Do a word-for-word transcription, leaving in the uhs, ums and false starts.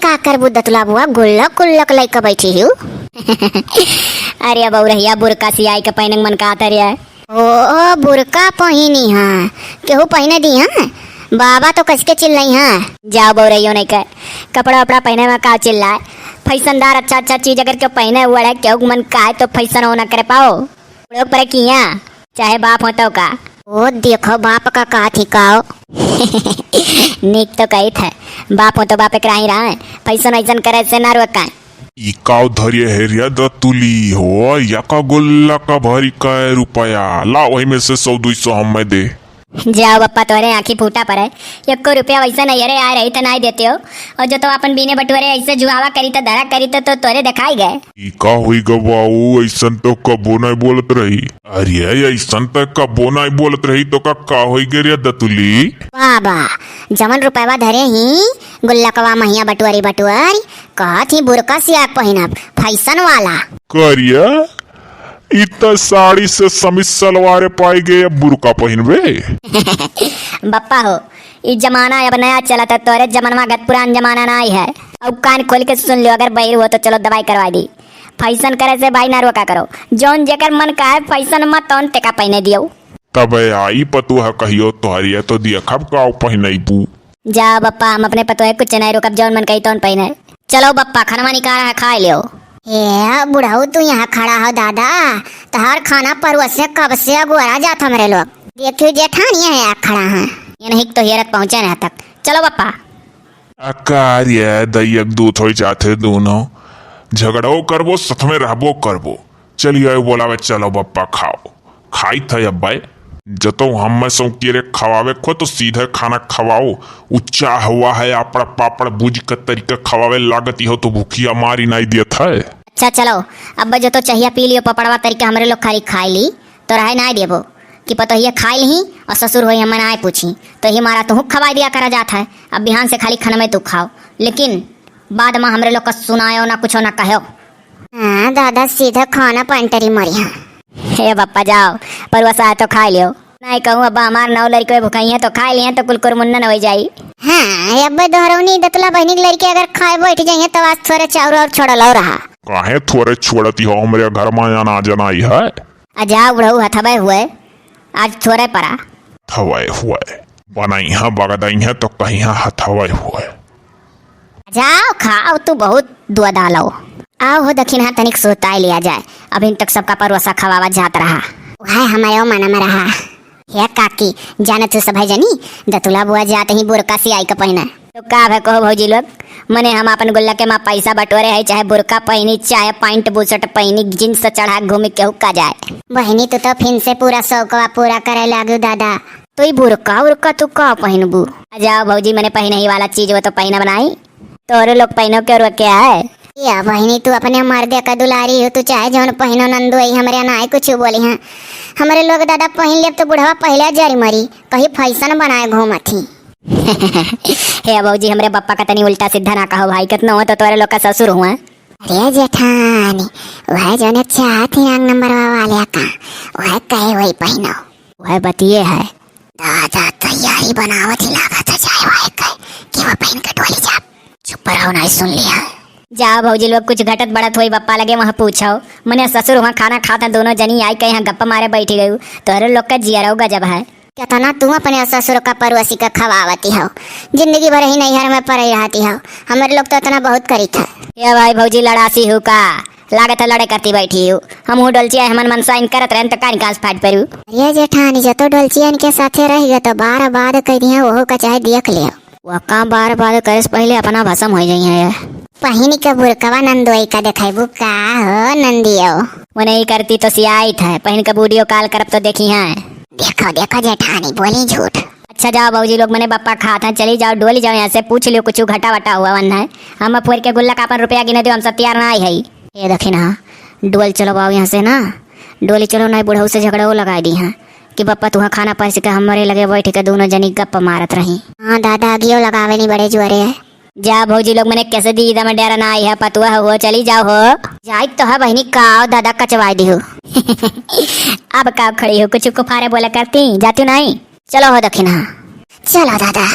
का करबू दतुला बुआ, गुल्लक गुल्लक लइके बैठी हिउ। अरे बउरहिया, बुरका सियाई के पहिने के मन कहत रहे। ओ, बुरका पहिनी हाँ, केहू पहिने दिहे? बाबा तो कसिके चिल्लइहें। जाव बउरहियो नहीं के, कपड़ा वपड़ा पहिने में का चिल्लाए? फैशनदार अच्छा अच्छा चीज अगर केहू पहिने ओढ़े, केहू के मन कहे तो फैशन हो ना करे पाओ। लोग पर किया, चाहे बाप हो तो का। ओ देखो बाप का का ठिकाओ। नीक तो कहित है, बाप हो तो बाप एक राही रहा है, फैशन वैसन करे से ना रोका। ई काव धरिये है रे दतुली हो, या का गुल्लक भरी कै रुपया, ला वही में से सौ दुई सौ हमें दे। जाव बप्पा, तोरे आँखी फूटा परे, एको रुपया वैसा नहीं अरे आए रही तो नहीं देते हो, और जो तो अपन बीने बटुअरे ऐसे जुआवा करी तो धरा करी तो, तो तोरे दिखाई गए। ई का होई ग बाऊ, ऐसन तो कबो नहीं बोलत रही। अरे ऐसन तो कबो नहीं बोलत रही तो का, का होई गे रे दतुली? बाबा, जवन रुपयवा धरे ही गुल्लकवा महिया बटुअरी बटुअरी, कहत ही बुरका सियाक पहिनब, फैशन वाला। करिया, ई त साड़ी से समीज सलवारे पाई गे, अब बुरका पहिनबे? बप्पा हो, ई जमाना अब नया चलत है, तोरे जमाना गत पुरान जमाना नाई है। अब कान खोल के सुन लियो, अगर बहिर हो तो चलो दवाई करवा दी। फैशन करे से भाई ना रोका करो, जौन जेकर मन कहे फैशन में तौन तेका पहिने दियो। तबे आई पतोह कहियो तोहरिया तो देखब का पहिनैबू। जा बप्पा, हम अपने पतोह कुछ नहीं रोकब, जौन मन कही तौन पहिने। चलो बप्पा, खाना निकाल है, खा लियो। ए बुढ़ऊ, तू यहाँ खड़ा हो दादा, तहार खाना परोसे कब से अगोरा जात हमरे लोग। देखियो जेठानिया है खड़ा है, ये नहीं तो हेरत पहुँचे ना तक। चलो बप्पा। आ का रे दैयक दूत हो जाते दोनों, झगड़ो करबो, साथ में रहबो करबो। चलिए आयो बोलावे, चलो बप्पा खाओ। खाई था अब्बे, जतो हम में सौंकी रे खवावे खो तो सीधे खाना खवाओ। उच्चा हुआ है आपड़ पापड़ भुज के तरीका खवावे लागत हो तो भूखिया मारी नहीं देत है। अच्छा चलो, अब्बे जो तो चाहिए पी लियो, पपड़वा तरीका हमरे लोग खाली खाई ली। तो रहे नाय देबो कि पतोहिया खाई लिही और ससुर होई हमन आए पूछी, तो ही मारा तुहू खवाई दिया करा जात है। अब बिहान से खाली खनमे तू खाओ, लेकिन बाद में हमरे लोग का सुनायो ना कुछो ना कहो। हाँ दादा, सीधा खाना पैंटरी मरी हाँ। हे बप्पा जाओ, परुआ साग तो खाई लियो। नहीं कहूँ अब्बा, हमार नौ लड़के भुखाई हैं तो खाई लिहे तो कुल कुरमुन्नन हो जाई। हाँ अब्बा, दोहरौनी दतुला बहनी के लड़के अगर खाए बैठ जाइए तो आज थोड़े चाउर और छोड़ल और रहा। काहे थोड़े छोड़ती हो, हमरे घर में अनाज नाई है। आ जा बुढ़ऊ, हथवे हुए, आज थोड़े परा। हथवे हुए, बनइहा बगदइहा तो कहिहा हथवे हुए। जाओ खाओ, तू बहुत दुआ डालो। आओ हो दखिनहा, तनिक सुताई लिया जाए, अभी तक सबका परोसा खवावा जात रहा। वह हमारे ओ मना में रहा। हे काकी, जानत हो सभे जनी, दतुला बुआ जात ही बुरका सियाई के पहिने। तो का भे कहो भौजी लोग, मने हम आपन गुल्ला के माँ पैसा बटोरे है, चाहे बुरका पहिनी, चाहे पैंट बुशर्ट पहिनी, जींस चढ़ा घूमी, केहू का जाए। बहिनी, तू तो फिन से पूरा शौकवा पूरा करे लागू दादा। तो ई बुरका उरका तू का पहिनबू? आ जाओ भौजी, मने पहिने ही वाला चीज वो तो पहिनब नाई। तोरे लोग पहिनो के और क्या है? या बहिनी, तू अपने मर्दे का दुलारी हो, तू चाहे जौन पहिनो नंदुई, हमरे नाई कुछ बोली हैं। हमरे लोग दादा पहिन लेब तो बुढ़वा पहले जरी मरी, कहीं फैशन बनाए घूमत ही। हे भौजी, हमरे बप्पा का तनी उल्टा सीधा ना कहो भाई, कितनो हो तो तोरे लोग का ससुर हुआ। अरे जेठानी, वह जौन एक चाहत ही आंग नंबर वाले का, वह कहे वही पहिनो। वह बतिये है। दादा तैयारी बनावत ही लागत है, जाए वाए के कि वो पहिन के डोली जाब। चुप रहो, नहीं सुन लिया। जा भौजी लोग, कुछ घटत बढ़त होई बप्पा लगे वहाँ पूछो। मने ससुर वहाँ खाना खात हैं, दोनों जनी आई के यहाँ गप्पा मारे बैठी गयू। तोहरे लोग का जियरो गजब है। कितना तू अपने ससुर का पड़ोसी का खवावती हो, जिंदगी भर ही नैहर में पड़े रहती हो। हमरे लोग तो इतना बहुत करी था। ये भाई भौजी लड़ासी हूँ का? लागत है लड़े करती बैठी हूँ। हम हूँ डोलचिया, हमन मनसा इन करत रहन तो का निकास फाट परू। अरे जेठानी, जतो डोलचिया इनके साथे रह गए तो बार बाद कह दिया, वहू का चाहे देख लियो। वो का बार बाद करे से पहले अपना भसम हो जाई है। पहिन के बुरकवा नंदोई का देखाइबू का हो नंदियो? वो नहीं करती तो सियाई था, पहिन के वीडियो कॉल करब तो देखी है। देखो देखो जेठानी बोली झूठ। अच्छा जाओ भौजी लोग, मने बप्पा खात हैं, चली जाओ डोली जाओ यहाँ से, पूछ लियो कुछ घटा वटा हुआ वन है। हम फोर के गुल्ला का अपन रुपया गिने दो, हम सब तैयार ना आई है। ये देखी ना, डोल चलो बाबू यहाँ से ना, डोली चलो, नहीं बुढ़ऊ से झगड़ा वो लगाई दी हैं कि बप्पा तुहाँ खाना परस के हमरे लगे बैठ के दोनों जनी गप्प मारत रही। हाँ दादा, अगियो लगावे नहीं बड़े जुआरे है। जा भौजी लोग, मने कैसे दी इधर में डेरा ना आई है, पतुआ हो, चली जाओ हो। जाइत तो है बहिनी, का आओ दादा कचवाई दी हो। अब का खड़ी हो, कुछ कुफारे बोला करती, जाती नहीं। चलो हो दखिनहा। चलो दादा।